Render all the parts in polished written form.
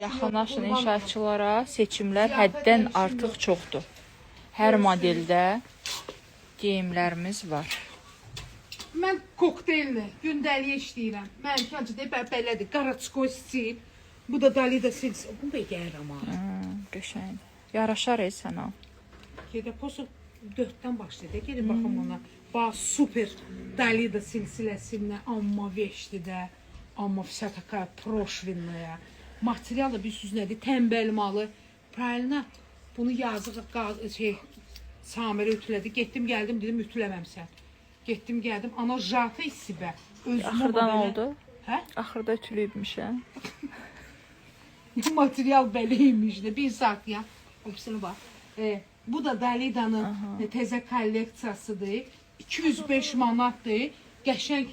Yaxınlaşın inşaatçılara, seçimlər həddən artıq çoxdur. Hər modeldə geyimlərimiz var. Mən kokteylini gündəliyə işləyirəm. Mənimki ancaq deyib belədir. Qaratskoy stil. Bu da Dalida silsi. Bu bəyər amma. Qəşəngdir. Yaraşar ey sənə. Gedə posu 4-dən başlayır. Gedin baxın buna. Bax super Dalida silsiləsindən amma veşdi də. Amma вся такая прошвенная. Material da bilirsiniz nədir? Tənbəl malı. Правильно. Bunu yazıq şey Samirə ütülədi. Getdim gəldim dedim ütüləməmsən. Getdim gəldim. Ana jatı isibə. Özümə Axırdan belə- oldu. Hə? Axırda ütülübmüşəm. Material beliymiş de bir saat ya. Hepsini bak. Bu da Dalida'nın təzə kolleksiyasıdır. 205 manatdır. Qəşəng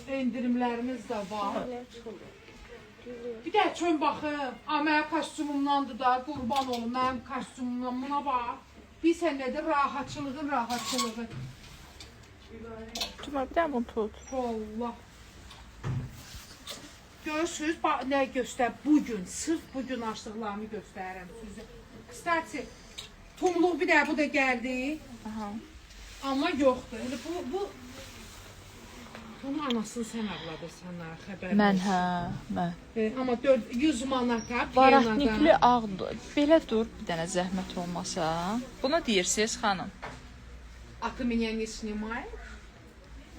endirimlərimiz də var. Bir də çön baxın. A, mənim kostyumumdandır da, qurban olum, mənim kostyumumdan buna bax. Bilsən nədir? Rahatçılığın rahatçılığı. Cumar bir dənə bunu tut. Allah. Görürsünüz, bax nə göstər bu gün, sırf bu gün açdıqlarımı göstərirəm sizə. Kstati, tumluq bir də bu da gəldi, Aha. amma yoxdur. İndi bu bunu anasını sən ağladırsan ha, xəbərin Mən olsun. hə, mən. Amma 400 manata Baratnikli piyanada. ağ belə dur bir dənə zəhmət olmasa. Bunu deyirsiz xanım. A ты меня не снимаешь?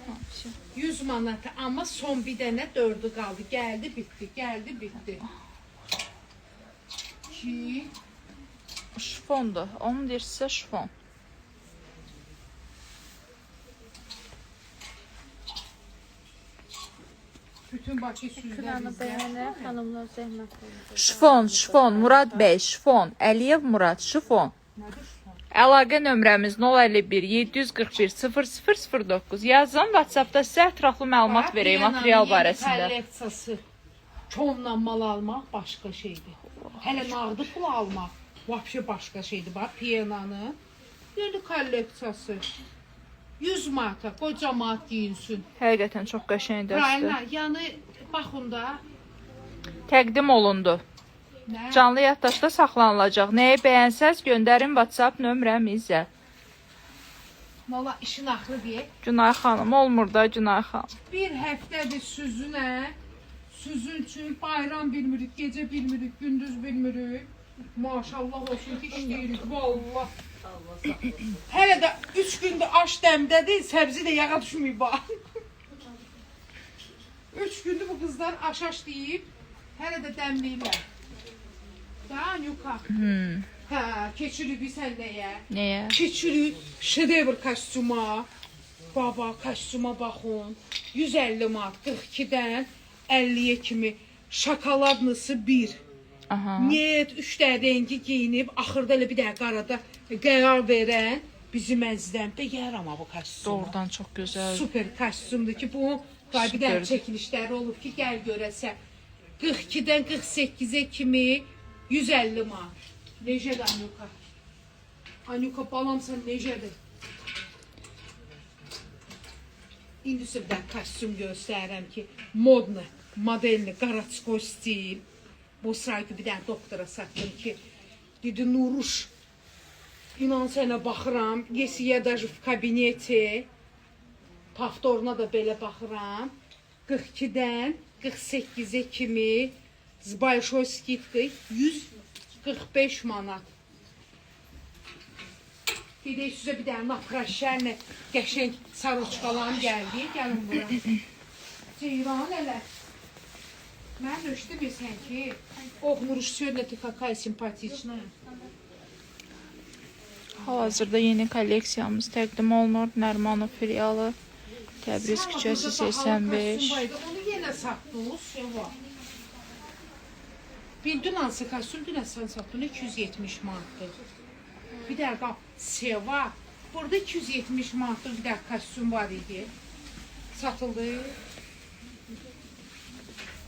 Ha, всё. 100 manata amma son bir dənə dördü qaldı. Gəldi, bitdi, gəldi, bitdi. 2 Şifondur. Onu deyirsinizsə şifon. Bütün Bakı süzlər Ekranı bizdə. bəyənər, xanımlar zəhmət olmasın. Şifon, şifon, Murad bəy, şifon, Əliyev Murad, şifon. Nədir şifon? Əlaqə nömrəmiz 051 741 0009. Yazın WhatsApp-da sizə ətraflı məlumat Bax, verək Piyananın material yeni barəsində. Kolleksiyası. Komla mal almaq başqa şeydir. Hələ nağdı pul almaq vəbşə başqa şeydir. Bax, Piyananın yeni kolleksiyası. 100 manata qoy camaat geyinsin. Həqiqətən çox qəşəng dəstə. Правильно, yəni baxın da. Təqdim olundu. Nə? Canlı yaddaşda saxlanılacaq. Nəyi bəyənsəz göndərin WhatsApp nömrəmizə. Valla işin axırı deyək. Günay xanım olmur da Günay xanım. Bir həftədir süzünə, süzün üçün bayram bilmirik, gecə bilmirik, gündüz bilmirik. Maşallah olsun ki işləyirik vallah. Hələ də 3 gündür aş dəmdədir, səbzi də yağa düşməyib bax. 3 gündür bu qızlar aş-aş deyib, hələ də dəmləyirlər. Da Anyuka. Hə, keçirik biz sən nəyə? Nəyə? Keçirik şedevr kostyuma. Baba, kostyuma baxın. 150 manat 42-dən 50-yə kimi. Şokoladlısı bir. Aha. Net 3 dənə rengi geyinib, axırda elə bir dənə qarada qərar verən bizim əzizlərim də yer amma bu kostyumu. Doğrudan çox gözəl. Super kostyumdur ki, bu bir dənə Superdir. çəkilişləri olub ki, gəl görəsən. 42-dən 48-ə kimi 150 manat. Necədir Anyuka? Anyuka balam sən necədir? İndi sizə bir dənə kostyum göstərirəm ki, modni, modelni, qaratskoy stil. Bu sırayı bir dənə doktora satdım ki, dedi Nuruş, inan sənə baxıram, если я даже в кабинете, Paftoruna da belə baxıram. 42-dən 48-ə kimi с большой скидкой 145 manat. Gedək sizə bir dənə napraşərlə qəşəng saroçkalarım gəldi. Gəlin bura. Ceyran elə. Mən döşdü bilsən ki, oh Nuruş сегодня ты какая симпатичная. Hal-hazırda yeni kolleksiyamız təqdim olunur. Nərmanov filialı, Təbriz küçəsi Burada bahalı 85. kostyum var idi, Onu yenə satdınız, Seva. Bildin hansı kostyum dünən sən satdın 270 manatdır. Bir dəqiqə Seva, burada 270 manatlıq bir dəqiqə kostyum var idi. Satıldı.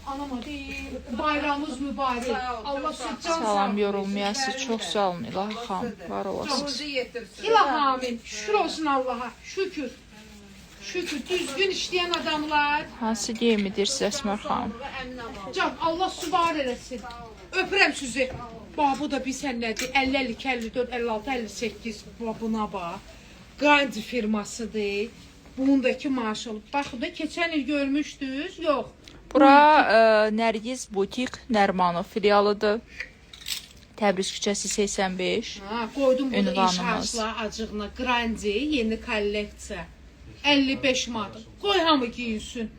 Anama deyil. Bayramınız mübarək. Allah sizə can Salam sağlığı yorulmayasınız. versin. Çox sağ olun İlahi xanım. Var olasınız. Ruzi yetirsin. İlahi amin. Şükür olsun Allaha. Şükür. Şükür, düzgün işləyən adamlar. Hansı geyimi deyirsiz Əsmər xanım? Can, Allah süvar eləsin. Öpürəm sizi. Bax, bu da bir sən nədir? 50, 52, 54, 56, 58. Bax, buna bax. Gandhi firmasıdır. Bundakı maaş olub. Bax, da keçən il görmüşdünüz? Yox. Bura Nərgiz Butik Nərmanov filialıdır. Təbriz küçəsi 85. Ha, qoydum bunu Ünvanımız. inşaatçılar acığına. Grandi yeni kolleksiya. 55 manat. Qoy hamı giyinsin.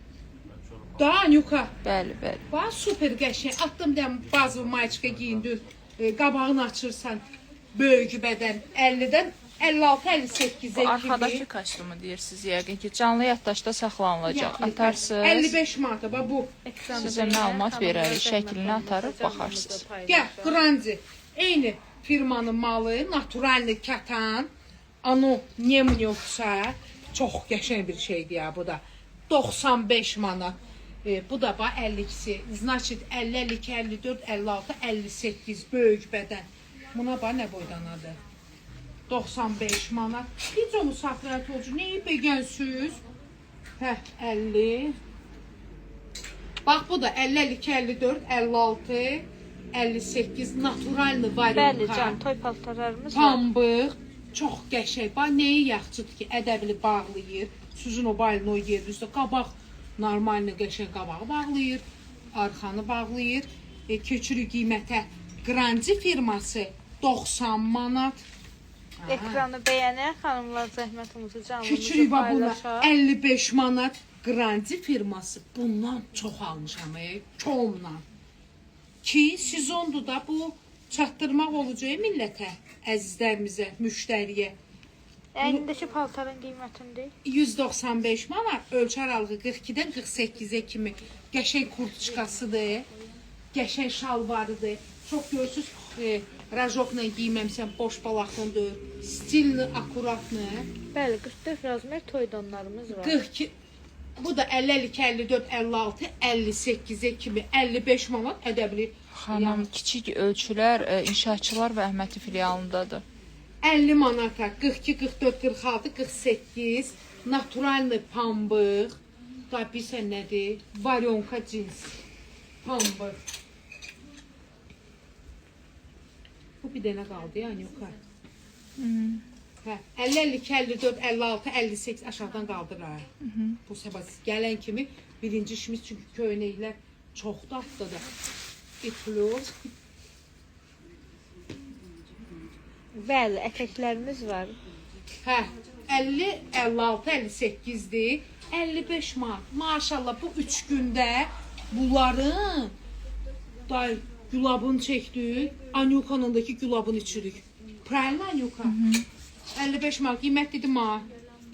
Da Nyuka. Bəli, bəli. Bax super qəşəng. Atdım dəm bazı mayçka giyindin. Qabağını açırsan. Böyük bədən 50-dən 56 58-ə Bu kimi. arxadakı kostyumu deyirsiniz yəqin ki, canlı yaddaşda saxlanılacaq. Yaxın. Atarsınız. 55 manata bax bu. Ekranı Sizə bəyənək, məlumat xanımlar, verərik, zəhmət şəklini olmasa atarıq, canlımızı baxarsınız. Gəl, paylaşaq. Grandi. Eyni firmanın malı, naturalni katan. Anu nemnyoxsa çox qəşəng bir şeydir ya bu da. 95 manat. Bu da bax 52-si. Значит 50, 52, 54, 56, 58 böyük bədən. Buna bax nə boydanadır. 95 manat. Heç onu saxlayat olcu. Neyi bəgənsüz? Hə, 50. Bax bu da 50, 52, 54, 56, 58 naturalni varyonka. Bəli, can, toy paltarlarımız var. Pambıq. Çox qəşəng. Bax nəyi yaxşıdır ki, ədəbli bağlayır. Süzün o balını o yerin üstə qabaq normalni qəşəng qabağı bağlayır, arxanı bağlayır. Keçirik qiymətə. Grandi firması 90 manat. Ekranı bəyənək, xanımlar, zəhmət olmasa canlımızı Keçirik bax buna paylaşaq. 55 manat. Grandi firması bundan çox almışam, komla. Ki sezondur da bu çatdırmaq olacaq millətə, əzizlərimizə, müştəriyə. Əynindəki paltarın qiymətini 195 manat, ölçü aralığı 42-dən 48-ə kimi qəşəng kurtçkasıdır, qəşəng şalvarıdır. Çox görürsüz, rajokla giyməmsən, boş balaqlı deyil, stilli, akuratlı. Bəli, 44 razmer toy donlarımız var. 42, bu da 50, 52, 54, 56, 58-ə kimi 55 manat ədəbli. Xanım, kiçik ölçülər İnşaatçılar və Əhmədi filialındadır. 50 manata 42, 44, 46, 48 naturalni pambıq. Da bilsən nədir? Varyonka cins. Pambıq. Bu bir dənə qaldı yəni yox. Hə, 50, 52, 54, 56, 58 aşağıdan qaldır ha. Bu səbəb gələn kimi birinci işimiz çünki köynəklər çoxdur haftada. İtlur. Bəli, ətəklərimiz var. Hə, 50, 56, 58-dir. 55 manat. Maşallah bu 3 gündə bunların day gülabını çəkdik. Anyukanındakı gülabını içirik. Правильно, Anyuka? 55 manat qiymət dedim ha.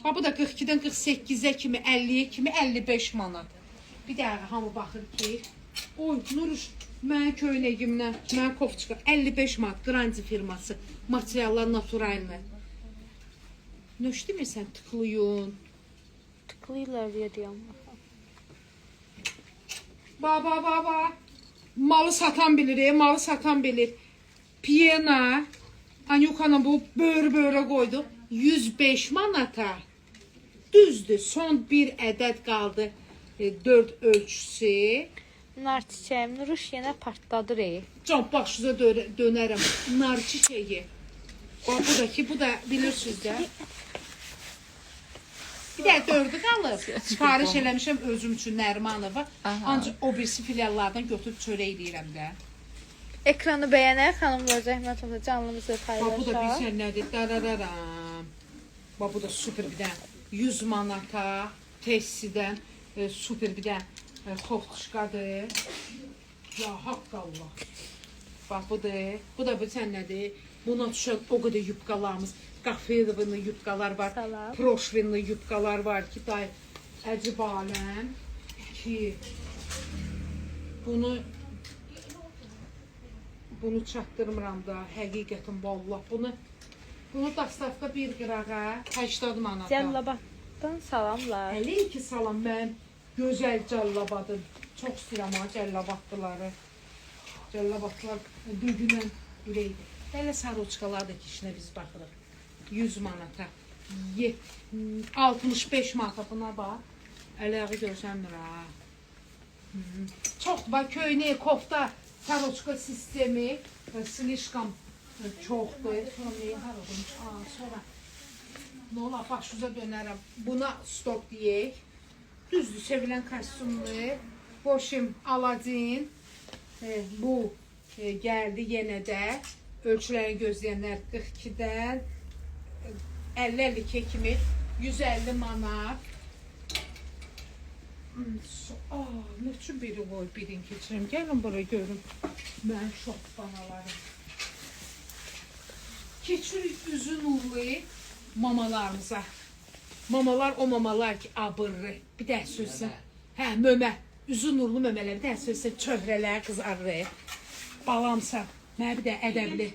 Bax bu da 42-dən 48-ə kimi, 50-yə kimi 55 manat. Bir dəqiqə hamı baxır ki, oy Nuruş, mənim köynəyimlə, mənim kofçka 55 manat Grandi firması. Materiallar naturalni. Nöş demirsən tıklayın. Tıklayırlar deyə deyəm. Ba ba ba ba. Malı satan bilir, malı satan bilir. Piyena, Anyukanın bu böyür böyrə qoyduq. 105 manata. Düzdür, son bir ədəd qaldı. 4 ölçüsü. Nar çiçəyim, Nuruş yenə partladır. Can başınıza dönərəm. Nar çiçəyi. Bax bu da ki, bu da bilirsiniz də. Bir də dördü qalıb. Sifariş eləmişəm özüm üçün Nərmanova. Aha. Ancaq o birisi filiallardan götürüb çörək eləyirəm də. Ekranı bəyənək, xanımlar, zəhmət olmasa canlımızı Bax bu da paylaşaq. bilsən nədir? Darararam. Bax bu da super bir dənə 100 manata tessidən super bir dənə xofçkadır. Ya haqq Allah. Bax budur. Bu da bilsən nədir? Buna düşən o qədər yubkalarımız, qafelovlu yubkalar var, Salam. proşvinli yubkalar var ki, day əcib aləm ki bunu çatdırmıram da həqiqətən vallah bunu dastavka bir qırağa 80 manata. Cəllabaddan salamlar. Əleyki salam mənim gözəl Cəllabadım. Çox istəyirəm ha Cəllabadlıları. Cəllabadlılar dügünən ürəkdir. Hələ saroçkalar da ki, işinə biz baxırıq. 100 manata. 65 manata buna bax. Əl-ayağı görsənmir ha. Çoxdur bax, köynək, kofta, saroçka sistemi, slişkam çoxdur. Sonra neyi hara qoymuş? Aa, sonra nə olar, başuza dönərəm. Buna stop deyək. Düzdür, sevilən kostyumlu. Boşim Aladin. Bu gəldi yenə də. Ölçüləri gözləyənlər 42-dən 50-52 kimi 150 manat. Nə üçün biri qoy, birini keçirim. Gəlin bura görün. Mənim şok banalarım. Keçirik üzü nurlu mamalarımıza. Mamalar o mamalar ki, abırlı. Bir də sözsə. Hə, mömə. Üzü nurlu mömələr. Bir də sözsə çöhrələr qızarır. Balamsa, mənə bir də ədəbli.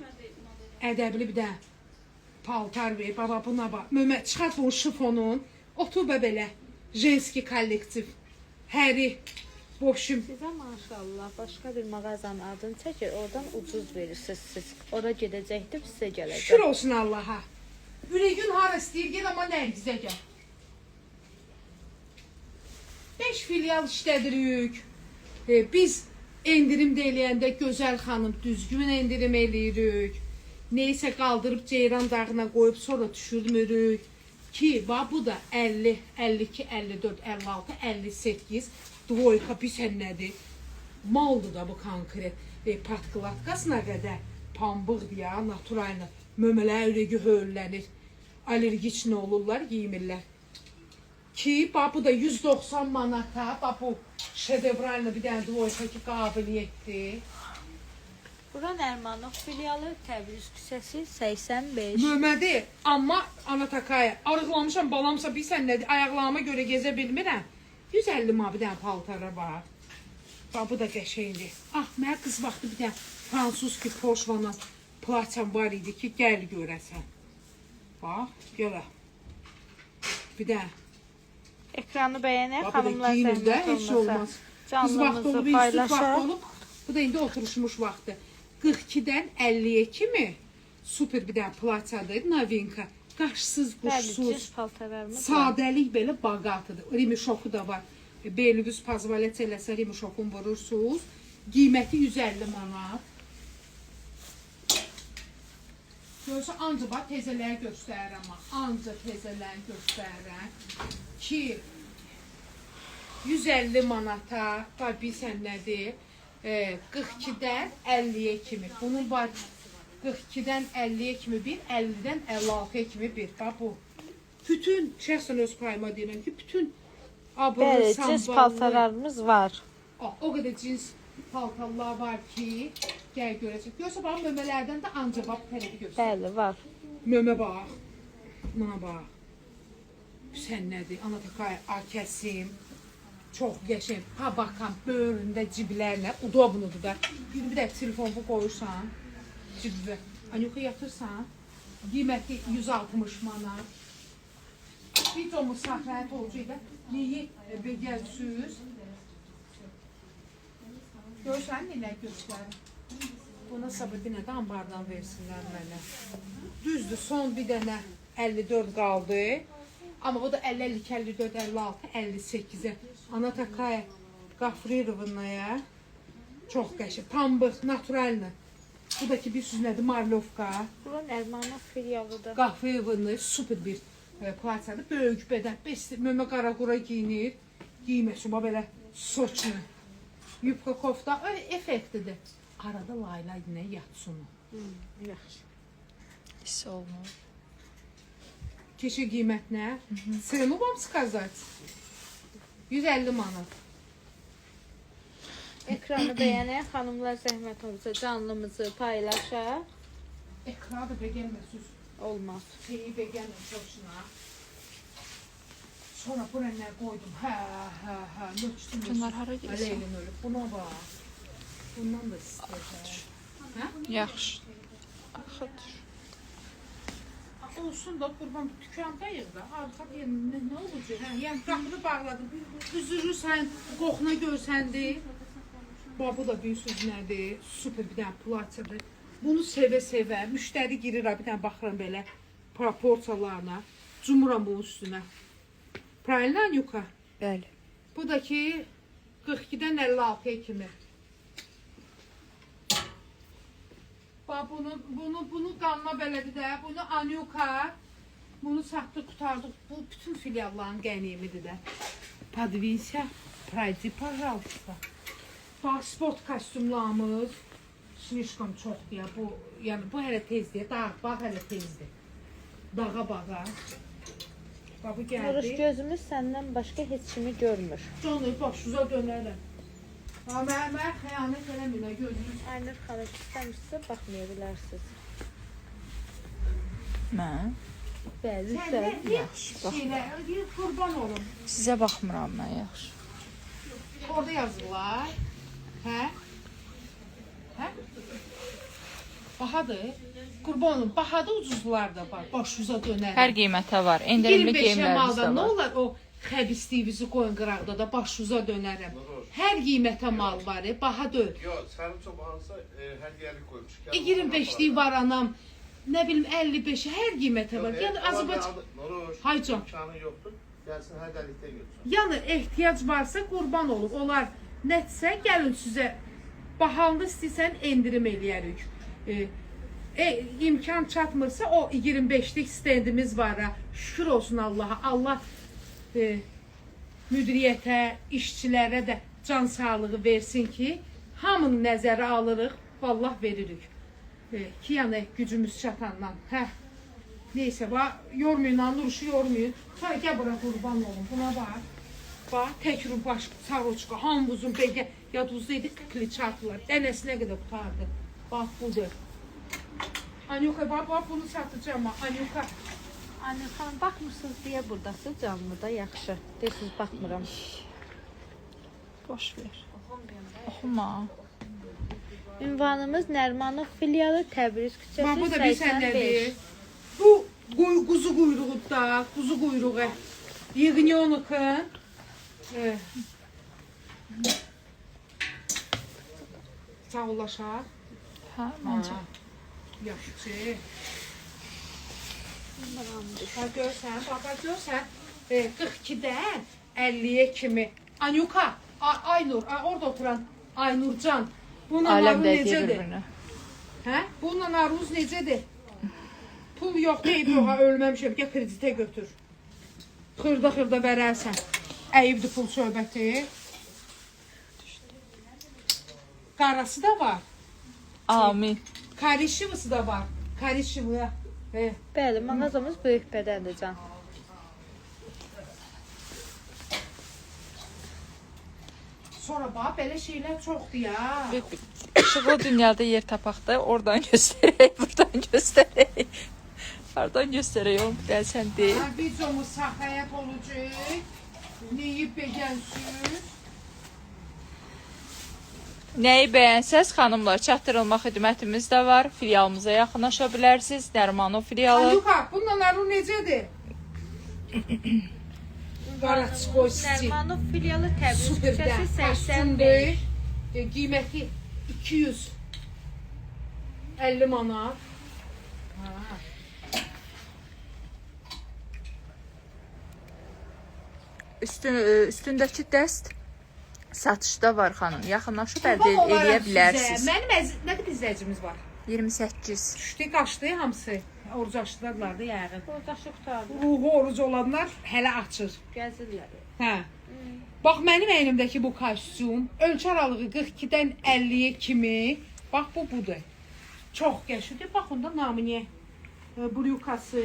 Ədəbli bir də paltar ver. Baba buna bax. Mömə, çıxart bunun şifonun. Otur bə belə. Jenski kollektiv. Həri, boşum. Sizə maşallah başqa bir mağazanın adını çəkir, oradan ucuz verirsiniz siz. Ora gedəcəkdim, sizə gələcəm. Şükür olsun Allaha. Ürəyin hara istəyir, gəl amma Nərgizə gəl. 5 filial işlədirik. Biz endirim də eləyəndə Gözəl xanım düzgün endirim eləyirik. Neysə qaldırıb Ceyran dağına qoyub sonra düşürmürük. Ki, bax bu da 50, 52, 54, 56, 58 dvoyka bir sən nədir? Maldır da bu konkret. Patqılatkasına qədər pambıqdır ya, naturallı. Mömələr ürəyi höllənir. Allergiç nə olurlar, giymirlər. Ki, bax bu da 190 manata, bax bu şedevrallı bir dənə dvoyka ki, qabiliyyətdir. Bura Nərmanov filialı, Təbriz küçəsi 85. Mömədir, amma ana takaya. Arıqlamışam, balamsa bilsən nədir, ayaqlarıma görə gezə bilmirəm. 150 manat bir dənə paltara bax. Bax, bu da qəşəngdir. Ah, mənə qız vaxtı bir dənə fransız ki, poşvana plaçam var idi ki, gəl görəsən. Bax, gələ. Bir dənə. Ekranı bəyənək, Bax, bu da xanımlar giyinir də, zəhmət heç olmasa. olmaz. Qız vaxtı Canlımızı olub, institut vaxtı paylaşaq. olub. Bu da indi oturuşmuş vaxtı. 42-dən 50-yə kimi super bir dənə plaçadır, novinka. Qaşsız, Bəli, quşsuz. cins paltarlarımız var. Sadəlik belə baqatıdır. Rimişoku da var. Beliniz pozvalet eləsə rimişokun vurursunuz. Qiyməti 150 manat. Görsə ancaq bax tezələri göstərirəm. ha. Ancaq tezələri göstərirəm ki 150 manata, bax bilsən nədir? 42-dən 50-yə kimi. Bunun var 42-dən 50-yə kimi bir, 50-dən 56-ya kimi bir. Bax bu. Bütün, şəxsən öz payıma deyirəm ki, bütün abırlı, Bəli, cins samballı, paltarlarımız var. o qədər cins paltarlar var ki, gəl görəcək. Görsə bax mömələrdən də ancaq bax bu tərəfi göstər. Bəli, var. Mömə bax. Buna bax. Sən nədir? Ana takay akəsim. Çox qəşəng. Pabakan böyründə ciblərlə udobnudur da. Bir də telefonu qoyursan cibə. Anyuka yatırsan. Qiyməti 160 manat. Videomu saxlayıb olacaq da neyi bəgərsüz. Görsən nələr göstərir. Buna sabah də ambardan versinlər mənə. Düzdür, son bir dənə 54 qaldı. Amma bu da 50, 52, 54, 56, 58-ə. Ana takaya Qafrirovnaya çox qəşəng. Pambıq, naturallı. Bu da ki bir söz nədir? Marlovka. Bura Nərmanov filialıdır. Qafrirovna super bir platiyadır. Böyük bədən. Mömə qara-qura giyinir. Giyməsin, bax belə soçlu. Yubka kofta effektlidir. Arada layla ilə yatsın. Yaxşı. Hiss olmur. Keçə qiymət nə? Cenu vam сказать? 150 manat. Ekranı bəyənək, xanımlar zəhmət olmasa canlımızı paylaşaq. Ekranı da bəgənməsiz. Olmaz. Şeyi bəgənmə çoxuna. Sonra bura nə qoydum? Hə, hə, hə. Möçdüm. Bunlar hara gedir? Aleylin ölüb. Buna bax. Bundan da istəyəcəm. Hə? Yaxşı. Arxa düş. Olsun da qurban dükandayıq da. Arxa deyən nə olacaq? Hə, yəni qapını bağladım. Üzürürsən, qoxuna görsəndi. Bax bu da bir söz nədir? Super bir dənə platiyadır. Bunu sevə-sevə müştəri girir, ha, bir dənə baxıram belə proporsiyalarına. Cumuram bunun üstünə. Правильно, Anyuka? Bəli. Bu da ki 42-dən 56-ya kimi. Bax bunu qanma belədir də. Bunu Anyuka, bunu satdıq, qurtardıq. Bu bütün filialların qənimidir də. Подвинься, пройди, пожалуйста. Bax sport kostyumlarımız слишком çoxdur ya. Bu, yəni bu hələ tezdir. Dağ, bax hələ tezdir. Dağa bağa. Bax bu Nuruş gəldi. gözümüz səndən başqa heç kimi görmür. Canı başınıza dönərəm. Ha, mənə xəyanət eləməyin, ha, gözünüz. Aynur xala istəmirsə baxmaya bilərsiniz. Mən Bəli, Sən sən. nə Yaxşı, bax. şeylər, deyir, qurban olum. Sizə baxmıram mən, yaxşı. Orada yazırlar. Hə? Hə? Bahadır. Qurban olum, bahadır, ucuzlar da var. Başınıza dönərəm. Hər qiymətə var. Endirimli 25-ə geyimlərimiz də maldan nə var. olar o xəbisliyinizi qoyun qıraqda da başınıza dönərəm. Hər qiymətə mal var, baha deyil. Yok, sarı çok alsa her yerlik koymuş. 25-lik var anam. Nə bilim 55-i hər qiymətə var. Yəni Azərbaycan Noruş, Haycan. imkanı yoktur. Gelsin her delikten götürsün. Yəni ehtiyac varsa qurban olub. Onlar nətsə gəlin sizə bahalını istəsən endirim eləyərik. İmkan çatmırsa o 25-lik stendimiz var ha. Şükür olsun Allaha. Allah müdiriyyətə, işçilərə də can sağlığı versin ki, hamını nəzərə alırıq, vallah veririk. Ki yəni gücümüz çatandan. Hə. Neysə, bax, yormayın, Nuruşu yormayın. Ha, gəl bura qurban olum, buna bax. Bax, tək rubaş, saroçka, hamımızın belgə yadımızda idi, kliçatlar. Dənəsinə qədər qurtardı. Bax, budur. Anyuka, bax, bax, bunu satacağım. ha, Anyuka. Aynur xanım baxmırsınız deyə burdasınız canlıda yaxşı. Deyirsiniz baxmıram. Boş ver. Oxuma. Ünvanımız Nərmanov filialı Təbriz küçəsi Bax, bu da bir 85. sənədir. Bu quzu quyruğudur da, quzu quyruğu. Yığnyonuqun. Sağollaşaq. Hə, məncə. Yaxşı. Ha görsən, bax, bax, görsən, 42-dən 50-yə kimi. Anyuka, Aynur, orada oturan Aynurcan. Bununla Aləm aruz də necədir? bir-birinə. Hə? Bununla aruz necədir? Pul yox, deyib yox, ha, ölməmişəm, gəl kreditə götür. Xırda-xırda verərsən. Əyibdir pul söhbəti. Qarası da var. Amin. Karışıvısı da var. Karışıvı. Bəli, mağazamız böyük bədəndir can. Sonra bax, belə şeylər çoxdur ya. İşıqlı dünyada yer tapaq da oradan göstərək, buradan göstərək. Hardan göstərək onu bir dənə sən de. Ha, videomuz saxlayaq olacaq. Neyi bəyənsiniz? Nəyi bəyənsəz xanımlar, çatdırılma xidmətimiz də var. Filialımıza yaxınlaşa bilərsiniz. Nərmanov filialı. Anyuka, bununla arı necədir? Qaratskoy stil. Nərmanov filialı Təbriz Super də. küçəsi 85. Kostyumdur. Qiyməti 250 manat. Ha. Üstündəki dəst satışda var xanım. Yaxınlaşıb əldə Qurban olaram eləyə sizə. bilərsiniz. Mənim əziz, nə qədər izləyicimiz var? 28. Düşdü, qaçdı hamısı. Oruc açdılar da yəqin. Orucu qurtardı. Ruhu oruc olanlar hələ açır. Gəzirlər. Hə. Bax mənim əynimdəki bu kostyum ölçü aralığı 42-dən 50-yə kimi. Bax bu budur. Çox qəşəngdir. Bax onda naminiyə brukası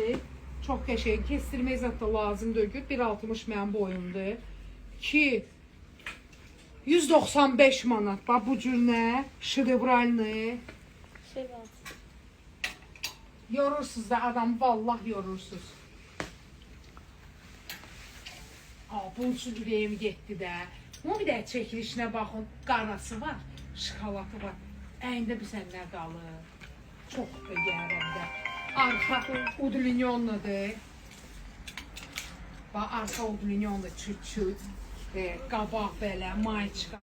çox qəşəng. Kestirmək zət də lazım deyil. 1.60 mənim boyumdur. 2 195 manat. Bax bu cür nə? Şedevralni. Şey var. Yorursunuz da adam, vallah yorursunuz. Aa, bunun üçün ürəyim getdi də. Bunun bir də çəkilişinə baxın. Qarası var, şokolatı var. Əyində bir sənlər qalır. Çox bəyərəm də. Arxa udlinyonludur. Bax, arxa udlinyonlu çüt-çüt. Qabaq belə, mayçka.